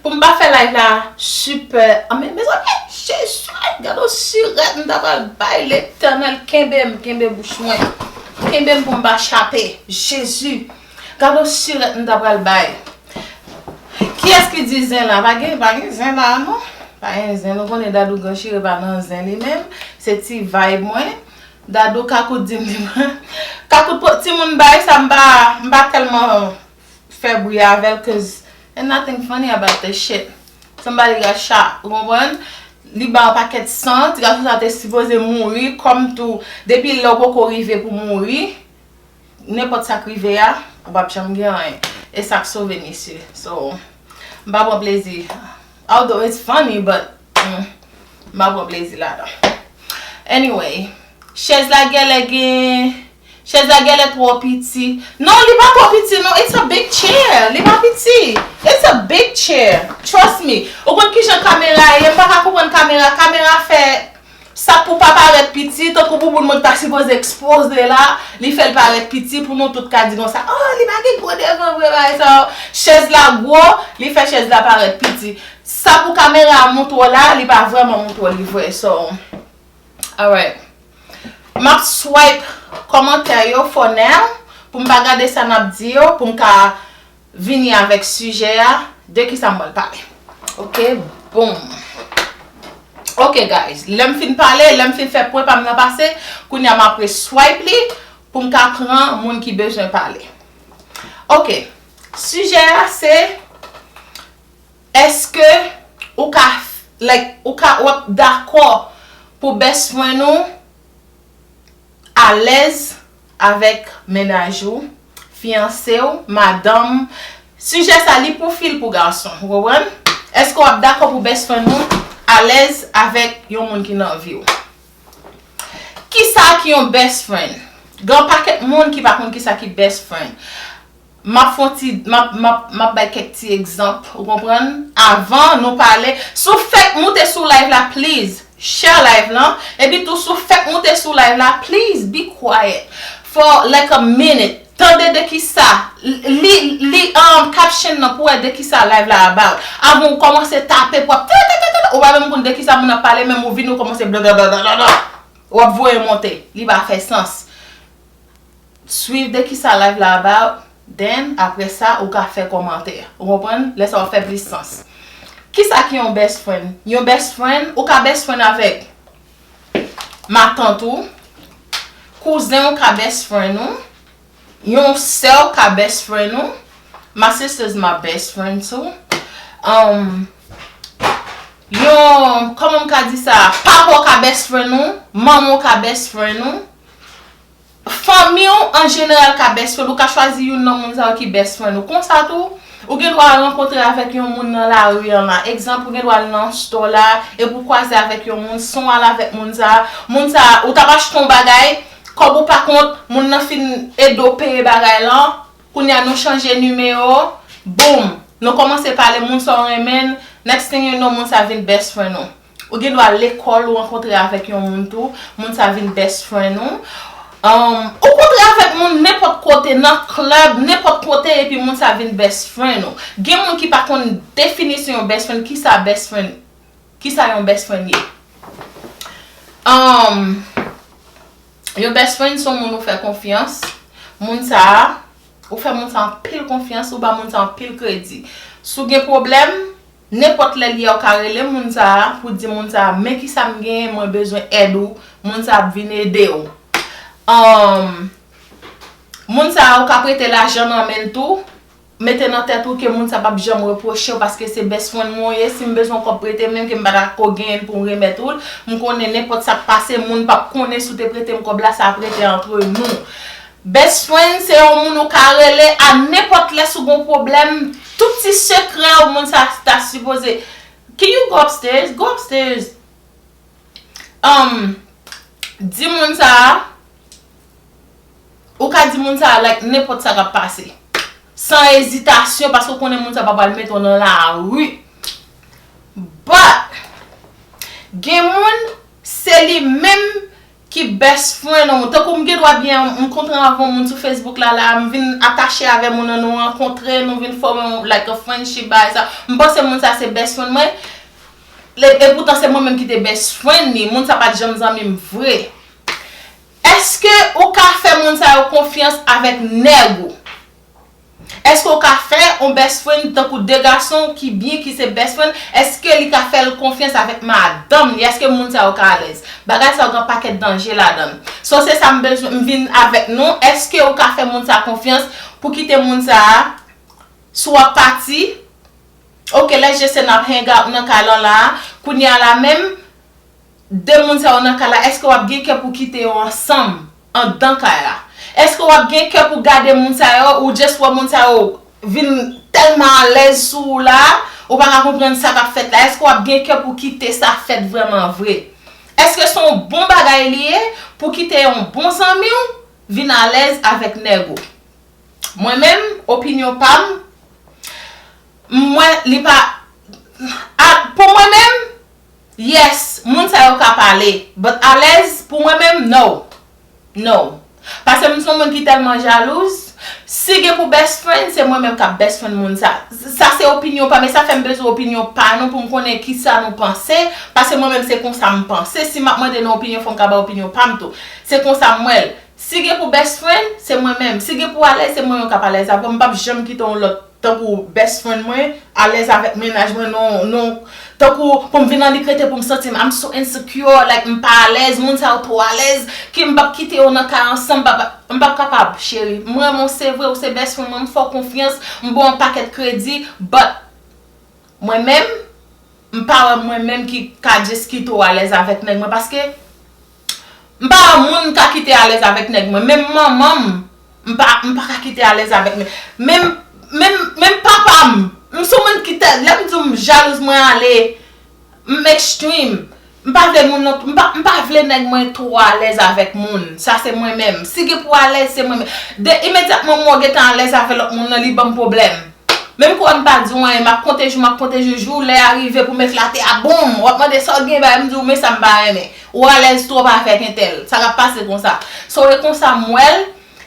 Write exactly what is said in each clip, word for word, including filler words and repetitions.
Pou m pa fè live la, super. Ah, men, mezanmi, Jezi, gade yon sirèt m ta pral bay, Letènèl, kenbe m, kenbe bouch mwen. Kenbe m pou m pa chape. Jezi, gade yon sirèt m ta pral bay. Kiyès ki di zen la? Pa gen, pa gen zen la, non. Pa gen zen. Nou konnen Dadou Gran Chire pa nan zen li menm. Se ti vibe mwen. Dadou Kakout di m li pran. Kakout po- timoun bay sa, m pa, m pa tèlman fè bri avè l, cause ain't nothing funny about this shit. Somebody got shot, ou konprann? Li ba yon pakèt san, ti gason sa te sipoze mouri, kòm tou, depi lè w poko rive pou mouri, nenpòt sa k rive a, ou p ap janm gen anyen. E sa k sove misye. So, m pa pran plezi. Although it's funny, but, mm, m pa pran plezi ladan. Anyway, chèz la genlè gen, chèz la genlè twò piti. Non, li pa twò piti, non. It's a big chair. Li pa piti. It's a big chair. Trust me. Ou konn kijan kamera ye? M pa ka konprann kamera. Kamera fè sa pou pa parèt piti, tankou bouboun mwen ta sipoze ekspoze la, li fè l parèt piti pou nou tout ka di konsa, oh, li pa gen gwo devan vre, bagay sa yo. Chèz la gwo, li fè chèz la parèt piti. Sa pou kamera a montre w la, li pa vrèman montre w li vre. So, alright. M ap swipe kòmantè yo for now, pou m pa gade sa n ap di yo, pou m ka vini avèk sijè a, de kisa m pral pale. Ok, boom. Ok, guys, lè m fin pale, lè m fin fè pwen pa m nan pase, kounye a m ap re swipe li pou m ka pran moun ki bezwen pale. Ok, sijè a se, èske ou ka, like, ou ka, w ap dakò pou best friend ou alèz avèk mennaj ou, fiyanse w, madanm? Sijè sa, li pou fi, l pou gason, ou konprann? Èske w ap dakò pou best friend ou alèz avèk yon moun ki nan vi w? Kisa ki yon best friend? Gen yon pakèt moun ki pa konn kisa ki best friend. M ap fè yon ti, m ap, m ap, m ap bay kèk ti egzanp, ou konprann? Avan nou pale, si w fèk moute sou live la, please, share live lan. Epi tou, si w fèk moute sou live la, please be quiet for, like, a minute. Tande de kisa, li, li, um, caption nan pou wè de kisa live la about. Avan w kòmanse tape pou ap, ou pa menm konn de kisa moun ap pale, menm ou vini ou kòmanse blablabla. W ap voye monte. Li pa fè sans. Swiv de kisa live la about, then, apre sa, ou ka fè kòmantè. Ou konprann? Lè sa w ap fè plis sans. Kisa ki yon best friend? Yon best friend, ou ka best friend avèk matant ou, kouzen w ka best friend ou, yon sè w ka best friend ou, my sister's my best friend too. Um, yon, kòman m ka di sa? Papa w ka best friend ou, manman w ka best friend ou. Fanmi w, an jeneral, ka best friend ou, ka chwazi youn nan moun sa yo ki best friend ou. Konsa tou, ou gen dwa rankontre avèk yon moun nan lari an la. Egzanp, ou gen dwa al nan store la, epi ou kwaze avèk yon moun, san w al avèk moun sa, moun sa, ou t ap achte yon bagay, kòb ou pa kont, moun nan fin ede w peye bagay lan, kounye a nou chanje nimewo, boom, nou kòmanse pale, moun sa w renmen, next thing you know, moun sa vin best friend ou. Ou gen dwa lekòl, ou rankontre avèk yon moun tou, moun sa vin best friend ou. Um, ou kontre avèk moun nenpòt kote, nan club, nenpòt kote, epi moun sa vin best friend ou. Gen moun ki pa konn definisyon yon best friend, kisa best friend, kisa yon best friend ye. Um, yon best friend se yon moun ou fè konfyans. Moun sa a, ou fè moun sa anpil konfyans, ou ba moun sa anpil kredi. Si w gen pwoblèm, nenpòt lè l ye a, ou ka rele moun sa a pou di moun sa a, men kisa m genyen, mwen bezwen èd ou, moun sa a ap vin ede w. Um, moun sa a, ou ka prete lajan nan men l tou, mete nan tèt ou ke moun sa p ap janm repwoche w paske se best friend mwen w ye, si m bezwen kòb prete menm ke m pa ta ko genyen l pou m remèt ou l, m konnen nenpòt sa k pase, moun p ap konnen si w te prete m kòb la, sa ap rete antre nou. Best friend se yon moun ou ka rele a nenpòt lè si w gen yon pwoblèm, tout ti sekrè w, moun sa ta sipoze. Can you go upstairs? Go upstairs. Um, di moun sa a, ou ka di moun sa a, like, nenpòt sa k ap pase. San ezitasyon, paske w konnen moun sa a pa pral mete w nan lari. But, gen moun, se li menm ki best friend yon moun. Tankou m gen dwa byen, m kontre avè yon moun sou Facebook la, la, m vin atache avè moun nan, nou rankontre, nou vin fòme yon, like, a friendship, bagay sa. M panse moun sa se best friend mwen. E poutan se mwen menm ki te best friend li. Moun sa pa t janm zanmi m vre. Èske ou ka fè moun sa yo konfyans avèk nèg ou? Èske w ka fè yon best friend tankou de gason ki byen, ki se best friend, èske li ka fè l konfyans avèk madanm li? Èske moun sa yo ka alèz? Bagay sa yo gen pakèt danje ladan l. So se sa m bezwen, m vin avèk nou. Èske ou ka fè moun sa konfyans pou kite moun sa a, si w ap pati, ok, lè je se n ap hang out nan kay lan la, kounye a la menm, de moun sa yo nan kay la, èske w ap gen kè pou kite yo ansanm anndan kay la? Èske w ap gen kè pou gade moun sa yo, ou just wè moun sa yo vin tèlman alèz sou ou la, ou pa ka konprann sa k ap fèt la? Èske w ap gen kè pou kite sa fèt vrèman vre? Èske se yon bon bagay li ye pou kite yon bon zanmi w vin alèz avèk nèg ou? Mwen menm, opinyon pa m, mwen, li pa, a, pou mwen menm, yes, moun sa yo ka pale, but alèz, pou mwen menm, no. No. Paske m se yon moun ki tèlman jalouz, si gen pou best friend, se mwen menm k ap best friend moun sa. Sa se opinyon pa m, e sa fè m bezwen opinyon pa nou pou m konnen kisa nou panse, paske mwen menm se konsa m panse. Si m ap mande nou opinyon, fò m ka bay opinyon pa m tou. Se konsa m wè l. Si gen pou best friend, se mwen menm. Si gen pou alèz, se mwen menm k ap alèz avè w. M p ap janm kite yon lòt tankou best friend mwen alèz avèk mennaj mwen, non, non. Tankou pou m vin annik rete pou m santi m, I'm so insecure, like, m pa alèz, moun sa yo twò alèz, ki m p ap kite yo nan kay ansanm, m p ap, m p ap kapab, cheri. M renmen w, se vre, ou se best friend mwen, m fè w konfyans, m ba w yon pakèt kredi, but mwen menm, m pa wè mwen menm ki ka just kite w alèz avèk nèg mwen, paske m pa wè moun ka kite alèz avèk nèg mwen. Menm manman m, m pa, m pa ka kite alèz avèk nèg. Menm, menm, menm papa m, m se yon moun ki tè, lè m di w m jalouz, mwen ale, m extreme. M pa vle moun nan, m pa, m pa vle nèg mwen twò alèz avèk moun. Sa se mwen menm. Si gen pou alèz, se mwen menm. De, imedyatman mwen gentan alèz avè lòt moun nan, li ban m pwoblèm. Menm kò m pa di w anyen, m ap konte jou, m ap konte jou, jou lè a rive pou m eklate a, boum! W ap mande sa w gen, bay, m di w, men sa m pa renmen. Ou alèz twòp avèk entèl. Sa k ap pase konsa. So, e konsa m wè l,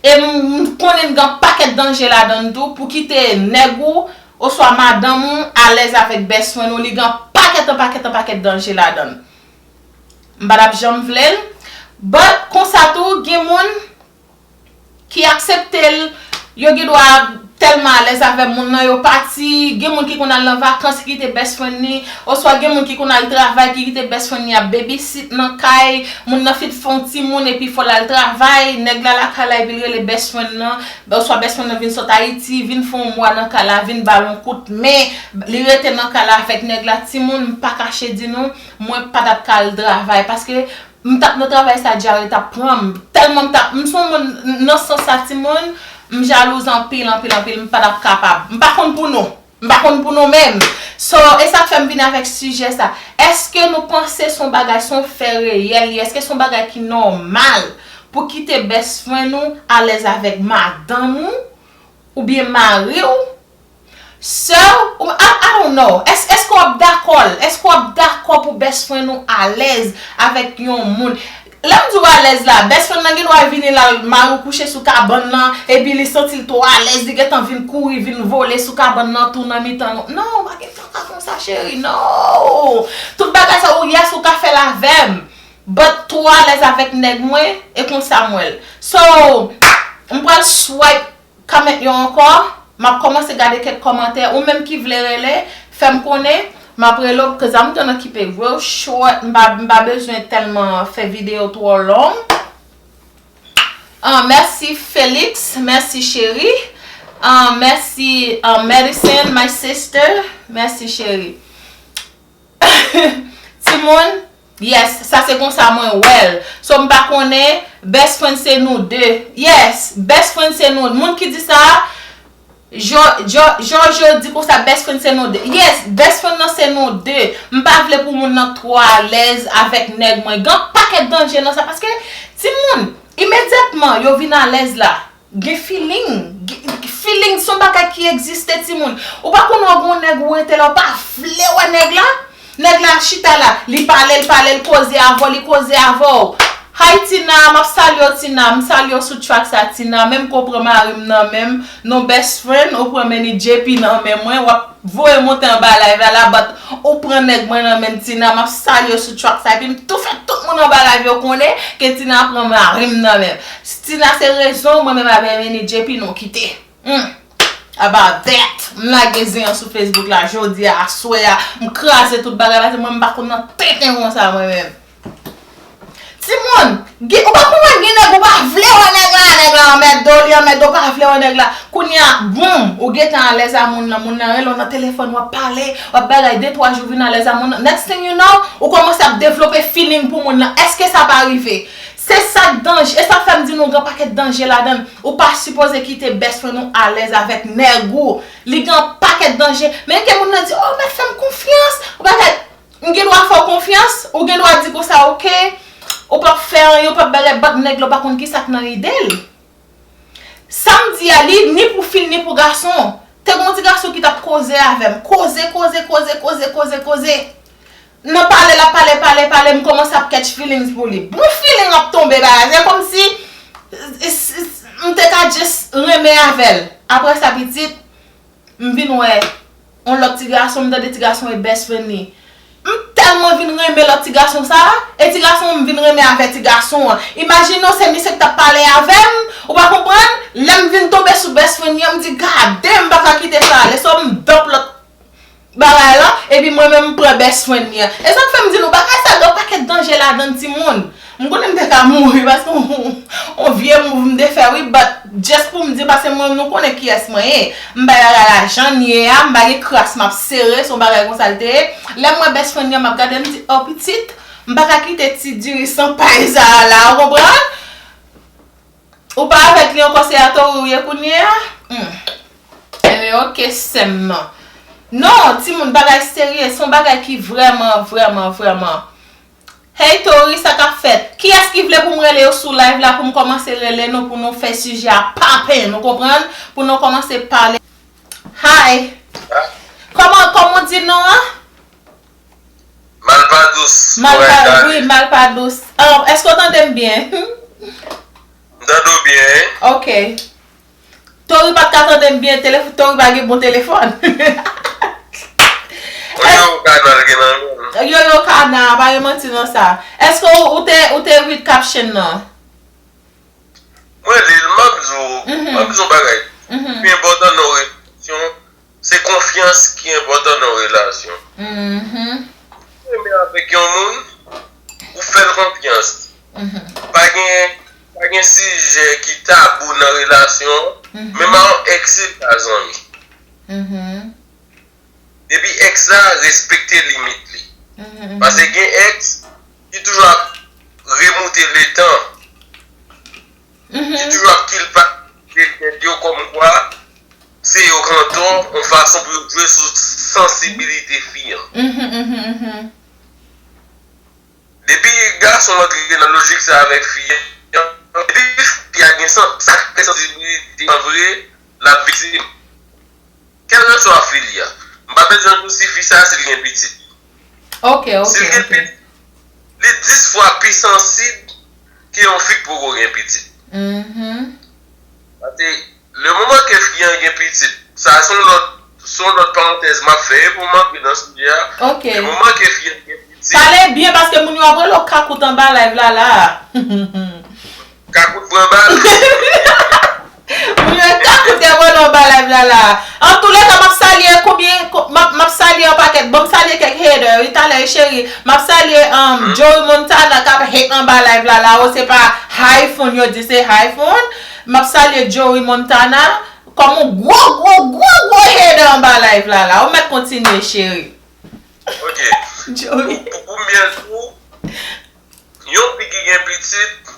e m, m konnen l gen pakèt danje ladan l tou, pou kite nèg ou, oswa madanm ou, alèz avèk best friend ou, li gen pakèt, pakèt, pakèt danje ladan l. M pa t ap janm vle l. But, konsa tou, gen moun ki aksepte l, yo gen dwa tèlman alèz avè moun nan, yo pati, gen moun ki konn al nan vakans, ki kite best friend li, oswa gen moun ki konn al travay, ki kite best friend li ap babysit nan kay, moun nan fin fè yon timoun, epi fò l al travay, nèg la lakay la, epi l rele best friend lan, oswa best friend lan vin sot Ayiti, vin fè yon mwa nan kay la, vin ba l yon kout men, li rete nan kay la avèk nèg la, timoun, m pa kache di nou, mwen pa t ap ka al travay, paske m t ap nan travay sa, dyare t ap pran m. Tèlman m t ap, m se yon moun, nan sans sa, timoun, m jalouz anpil, anpil, anpil, m pa t ap kapab. M pa konn pou nou. M pa konn pou nou menm. So, e sa k fè m vin avèk sijè sa. Èske nou panse se yon bagay, se yon fè reyèl li ye? Èske se yon bagay ki nòmal pou kite best friend ou alèz avèk madanm ou oubyen mari w? Sè w, I, I don't know. Èske, èske w ap dakò l? Èske w ap dakò pou best friend ou alèz avèk yon moun? Lè m di w alèz la, best friend lan gen dwa vini la, mari w kouche sou kabann nan, epi li santi l twò alèz, li gentan vin kouri, vin vole sou kabann nan tou nan mitan nou. Non, pa gen kaka konsa, cheri, non. Tout bagay sa, ou, yes, ou ka fè l avè m. But twò alèz avèk nèg mwen, e konsa m wè l. So, m pral swipe comment yo ankò. M ap kòmanse gade kèk kòmantè. Ou menm ki vle rele, fè m konnen. M ap rele w, cause I'm gonna keep it real short. M pa, m pa bezwen tèlman fè videyo twò long. Ah, mèsi Felix, mèsi cheri. Ah, mèsi, ah, Medicine, my sister. Mèsi cheri. Timoun, yes, sa se konsa mwen wè l. So, m pa konnen, best friend se nou de. Yes, best friend se nou. Moun ki di sa, Jo, Jo, Jojo di konsa, best friend se nou de. Yes, best friend nan se nou de. M pa vle pou moun nan twò alèz avèk nèg mwen. Gen pakèt danje nan sa, paske timoun, imedyatman yo vin alèz la, gen feeling, gen, feeling se yon bagay ki egziste, timoun. Ou pa konn wè gon nèg ou rete la, ou pa vle wè nèg la. Nèg la chita la, li pale, l pale, l koze avè w, li koze avè w. Hi Tina, m ap salye w Tina, m salye w sou track sa Tina, menm ke w pran mari m nan men m, nou best friend, ou pran Manny J P nan men mwen, w ap voye monte anba live la la, but ou pran nèg mwen nan men m Tina, m ap salye w sou track sa, epi m tou fè tout moun anba live yo konnen ke Tina pran mari m nan men m. Tina se rezon mwen menm avè Manny J P nou kite. Hmm. About that. M lage zen an sou Facebook la jodi a, aswè a. M kraze tout bagay paske mwen m pa konn nan tenten konsa mwen menm. Timoun, gen, ou pa konprann gen nèg ou pa vle wè nèg la, nèg la anmède w, li anmède w, ou pa vle wè nèg la. Kounye a, boum, ou gentan alèz a moun nan, moun nan rele w nan telefòn, w ap pale, w ap bagay, de twa jou vin alèz a moun nan. Next thing you know, ou kòmanse ap devlope feeling pou moun nan. Èske sa pa rive? Se sa k danje, e sa k fè m di nou gen pakèt danje ladan l. Ou pa sipoze kite best friend ou alèz avèk nèg ou. Li gen yon pakèt danje. Men ke moun nan di, oh, mèt fè m konfyans. Ou pa fè, m gen dwa fè w konfyans. Ou gen dwa di konsa, ok. Ou p ap fè anyen, ou p ap bagay, but nèg la ou pa konn kisa k nan ide l. Sa m di a, li ni pou fi l, ni pou gason. Te gen yon ti gason ki t ap koze avè m. Koze, koze, koze, koze, koze, koze. Nan pale, l ap pale, pale, pale, m kòmanse ap catch feelings pou li. Bon feeling ap tonbe bagay. Se kòmsi s- s- m te ka just renmen avè l. Apre sa, pitit, m vin wè yon lòt ti gason, m tande ti gason e best friend li. M tèlman vin renmen lòt ti gason sa, e ti gason m vin renmen avè ti gason an. Imajine w, se misye ki t ap pale avè m, ou pa konprann? Lè m vin tonbe sou best friend li an, m di, gade, m pa ka kite sa ale. So, m dump lòt bagay la, epi mwen menm m pran best friend li an. E sa k fè m di nou, bagay sa gen yon pakèt danje ladan l, timoun. M konnen m te ka mouri paske yon, yon vye move m te fè, wi, but just pou m di, paske mwen, nou konnen kiyès mwen ye. M bay bagay la jan l ye a, m pa gen kras m ap sere, se yon bagay konsa l te ye. Lè m wè best friend li an, m ap gade, m di, oh, pitit, m pa ka kite ti diri san pay sa a la, ou konprann? Ou pa avèk li ankò, se a Tori ou ye kounye a? Hmm. Ebyen, ok, sè m nan. Non, timoun, bagay serye, se yon bagay ki vrèman, vrèman, vrèman. Hey Tori, sa k ap fèt? Kiyès ki vle pou m rele yo sou live la pou m kòmanse rele nou pou nou fè sijè a papen, nou konprann? Pou nou kòmanse pale. Hi! Kòman, kòman w di non an? Mal pa dous, Mal pa, wi, mal pa dous. Ah, èske w tande m byen? M tande w byen, wi. Ok. Tori pa t ka tande m byen, telef- Tori pa gen bon telefòn. Yo, yo, kana l gen nan men l. Yo, yo, kana, pa gen manti nan sa. Èske ou, ou te, ou te read caption nan? Mwen li l, m ap di w, m ap di w yon bagay. Pi enpòtan nan yon relasyon, se konfyans ki enpòtan nan yon relasyon. Ou renmen avèk yon moun, ou fè l konfyans. Pa gen, pa gen sijè ki tabou nan relasyon, menm a yon èks se pa zanmi. Depi èks la respekte limit li. Paske gen èks ki toujou ap remoute letan, ki toujou ap kilpabilize tèt yo kòmkwa se yo k antò, yon fason pou yo jwe sou sansibilite fi an. Depi gason antre nan lojik sa avèk fi an, depi fi a gen san- sa k rele sansibilite an vre, l ap viktim. Kèlkeswa fi li a. M pa bezwen di w si fi sa a si l gen pitit. Ok, ok, ok. Si l gen pitit, li dis fwa pi sansib ke yon fi k poko gen pitit. Paske le moman ke fi an gen pitit, sa se yon lòt, se yon lòt parantèz m ap fè pou m antre nan sijè a. Ok. Le moman ke fi an gen pitit. Pale byen paske moun yo ap rele w kakout anba live la la. Kakout pran bal. Moun yo kakout te rele w anba live la la. Antouleka, m ap salye konbyen, ko- m ap, m ap salye yon pakèt. Ban m salye kèk hater, wi, talè, wi, cheri. M ap salye, um, Joey Montana k ap hate anba live la la. O, se pa iPhone yo di, se iPhone. M ap salye Joey Montana. Kòm yon gwo, gwo, gwo, gwo hater anba live la la. Ou mèt kontinye, cheri. Ok. Joey. Pou, pou, pou m byen di w, yon fi ki gen pitit,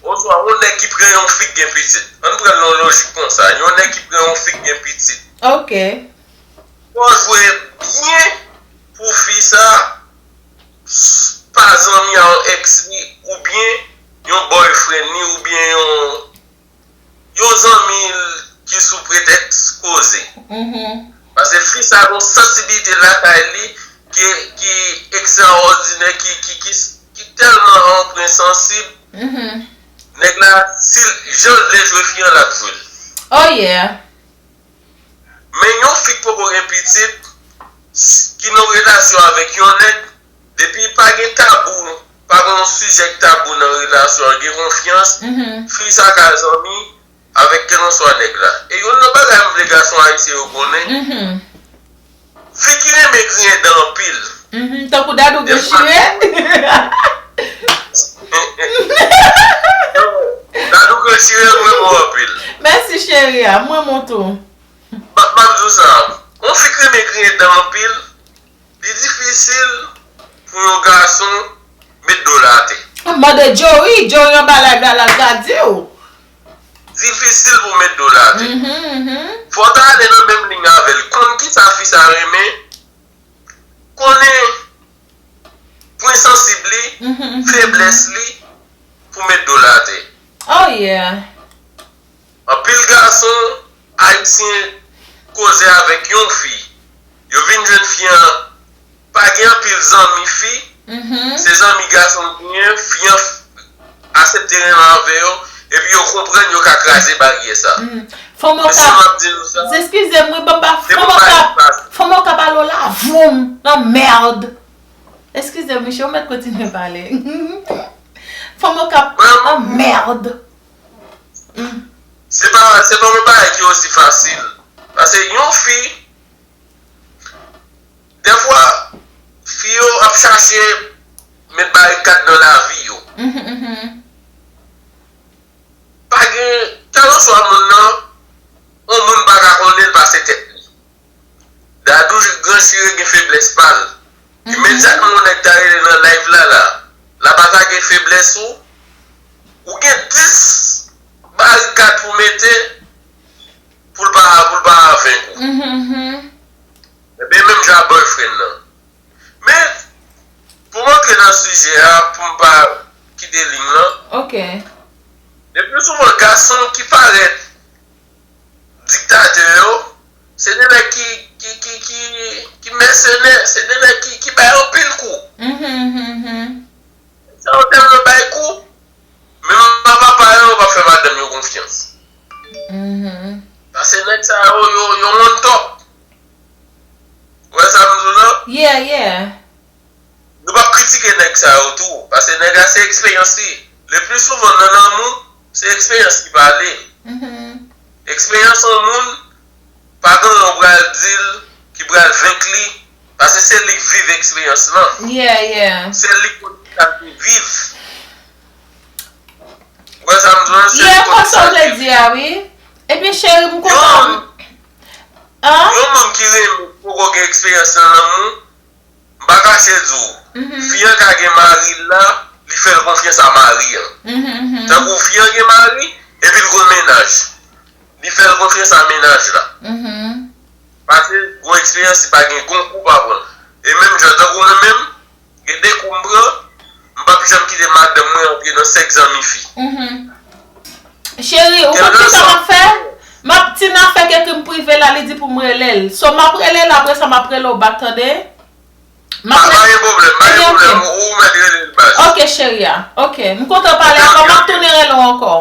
oswa yon nèg ki pran yon fi ki gen pitit. Ann pran l nan lojik konsa. Yon nèg ki pran yon fi ki gen pitit. Ok. Fò w jwe byen pou fi sa pa zanmi a yon èks li, oubyen yon boyfriend li, oubyen yon yon zanmi l ki sou pretèks koze. Paske fi sa gen yon sansibilite lakay li ki, ki ekstraòdinè, ki, ki, ki, ki tèlman an pwen sansib, nèg la, si l, jan l vle jwe fi an, l ap jwe l. Oh yeah. Men yon fi k poko gen pitit, s- ki nan relasyon avèk yon nèg, depi pa gen tabou, pa gen yon sijè k tabou nan relasyon an, gen konfyans, fi sa ka zanmi avèk kèlkanswa nèg la. E youn nan bagay m vle gason ayisyen yo konnen, fi ki renmen griyen dan anpil. Mhm, tankou Dadou gen chire. Dadou gen chire, m renmen w anpil. Mèsi cheri a, mwen mwen tou. M ap di w sa, yon fi k renmen griyen dan anpil, li difisil pou yon gason met do l atè. Mande Joey, Joey anba live la, l al ka di w. Difisil pou met do l atè. Mhm, mhm. Fò w ta ale nan menm liy avè l. Konn kisa fi sa renmen, konnen pwen sansib li, feblès li, pou met do l atè. Oh yeah. Anpil gason ayisyen koze avèk yon fi, yo vin jwenn fi an, pa gen anpil zanmi fi, se zanmi gason l genyen, fi an asepte renmen avè yo, epi yo konprann yo ka kraze baryè sa. Fòm ou ka. Eskize m, wi, ban m pa. Fòm ou ka. Fòm ou ka pale w la voum nan mèd. Eskize m, Michel, ou mèt kontinye pale. Fòm ou ka. Nan mèd. Se pa, se pa yon bagay ki osi fasil. Paske yon fi, dèfwa, fi yo ap chache met barikad nan lavi yo. Pa gen, kèlkanswa moun nan, yon moun pa ka konnen l pase tèt li. Dadou Gran Chire gen feblès pa l. Imedyatman yon nèg ta rele nan live la la, l ap atake feblès ou, ou gen dis barikad pou mete pou l pa, pou l pa avèk ou. Ebyen, menm jan ak boyfriend nan. Men, pou m antre nan sijè a, pou m pa kite liy lan, Ok. le pli souvan, gason ki parèt diktatè yo, se de nèg ki, ki, ki, ki, ki mèsenè, se de nèg ki, ki bay anpil kou. Mhm, mhm. Sa yo tèlman bay kou, menm papa yo, yo pa fè madanm yo konfyans. Mhm. Paske nèg sa yo, yo, yo on top. Ou wè sa m di w lan? Yeah, yeah. Nou p ap kritike nèg sa yo tou, paske nèg la se eksperyans li. Le pli souvan nan lanmou, se eksperyans ki pale. Mhm. Eksperyans yon moun, pa gen yon pral di l ki pral venk li, paske se li k viv eksperyans lan. Yeah, yeah. Se li k konn sa l te viv. Ou wè sa m di w lan? Se li Yeah, k konn konsa sa w l vle te viv. Di a, wi. Ebyen, cheri, m kontan. An? Yon moun ki renmen poko gen eksperyans nan lanmou, m pa kache di w, fi an ka gen mari l la, li fè l konfyans a mari an. Mhm, mhm. Tankou fi an gen mari, epi l gen mennaj. Li fè l konfyans a mennaj la. Mhm. Paske gon eksperyans li pa gen, gon kou pa pran. E menm jan tankou mwen menm, gen de kou m pran, m p ap janm kite madanm mwen antre nan sèk zanmi fi. Mhm. Cheri, ou konn kisa m ap fè? M ap, Tina fèk ekri m prive la, li di pou m rele l. So, m ap rele l, apre sa, m ap rele w back, tande? M ap Pa, pa rele. gen pwoblèm, pa gen Ebyen, ok. Pwoblèm, ou, ou mèt rele l baz. Ok, cheri a. Ok, m kontan pale avè w, m ap tounen rele w ankò.